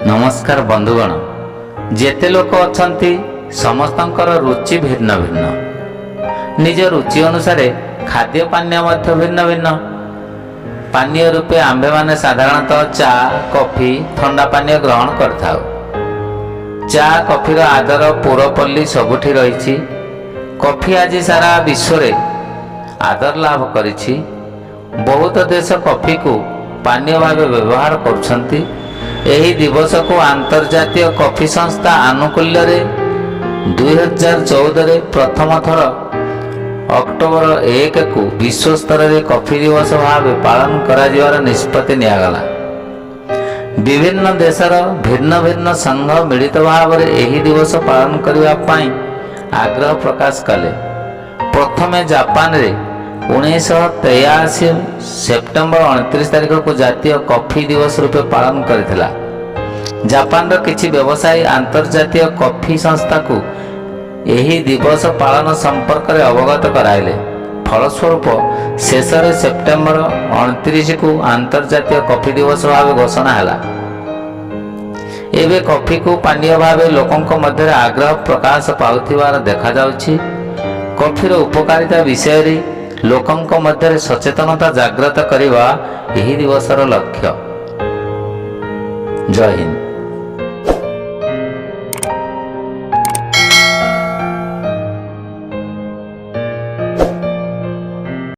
ନମସ୍କାର ବନ୍ଧୁଗଣ। ଯେତେ ଲୋକ ଅଛନ୍ତି, ସମସ୍ତଙ୍କର ରୁଚି ଭିନ୍ନ ଭିନ୍ନ। ନିଜ ରୁଚି ଅନୁସାରେ ଖାଦ୍ୟ ପାନୀୟ ମଧ୍ୟ ଭିନ୍ନ ଭିନ୍ନ। ପାନୀୟ ରୂପେ ଆମ୍ଭେମାନେ ସାଧାରଣତଃ ଚା, କଫି, ଥଣ୍ଡା ପାନୀୟ ଗ୍ରହଣ କରିଥାଉ। ଚା କଫିର ଆଦର ପୁରପଲ୍ଲୀ ସବୁଠି ରହିଛି। କଫି ଆଜି ସାରା ବିଶ୍ୱରେ ଆଦର ଲାଭ କରିଛି। ବହୁତ ଦେଶ କଫିକୁ ପାନୀୟ ଭାବେ ବ୍ୟବହାର କରୁଛନ୍ତି। ଏହି ଦିବସକୁ ଆନ୍ତର୍ଜାତୀୟ କଫି ସଂସ୍ଥା ଆନୁକୂଲ୍ୟରେ 2014ରେ ପ୍ରଥମ ଥର ଅକ୍ଟୋବର 1କୁ ବିଶ୍ୱ ସ୍ତରରେ କଫି ଦିବସ ଭାବେ ପାଳନ କରାଯିବାର ନିଷ୍ପତ୍ତି ନିଆଗଲା। ବିଭିନ୍ନ ଦେଶର ଭିନ୍ନ ଭିନ୍ନ ସଂଘ ମିଳିତ ଭାବରେ ଏହି ଦିବସ ପାଳନ କରିବା ପାଇଁ ଆଗ୍ରହ ପ୍ରକାଶ କଲେ। ପ୍ରଥମେ ଜାପାନରେ 1983 ସେପ୍ଟେମ୍ବର 29 ତାରିଖକୁ ଜାତୀୟ କଫି ଦିବସ ରୂପେ ପାଳନ କରିଥିଲା। ଜାପାନର କିଛି ବ୍ୟବସାୟୀ ଆନ୍ତର୍ଜାତୀୟ କଫି ସଂସ୍ଥାକୁ ଏହି ଦିବସ ପାଳନ ସମ୍ପର୍କରେ ଅବଗତ କରାଇଲେ। ଫଳସ୍ୱରୂପ ଶେଷରେ ସେପ୍ଟେମ୍ବର 29କୁ ଆନ୍ତର୍ଜାତୀୟ କଫି ଦିବସ ଭାବେ ଘୋଷଣା ହେଲା। ଏବେ କଫିକୁ ପାନୀୟ ଭାବେ ଲୋକଙ୍କ ମଧ୍ୟରେ ଆଗ୍ରହ ପ୍ରକାଶ ପାଉଥିବାର ଦେଖାଯାଉଛି। କଫିର ଉପକାରିତା ବିଷୟରେ ଲୋକଙ୍କ ମଧ୍ୟରେ ସଚେତନତା ଜାଗ୍ରତ କରିବା ଏହି ଦିବସର ଲକ୍ଷ୍ୟ। ଜୟ ହିନ୍ଦ।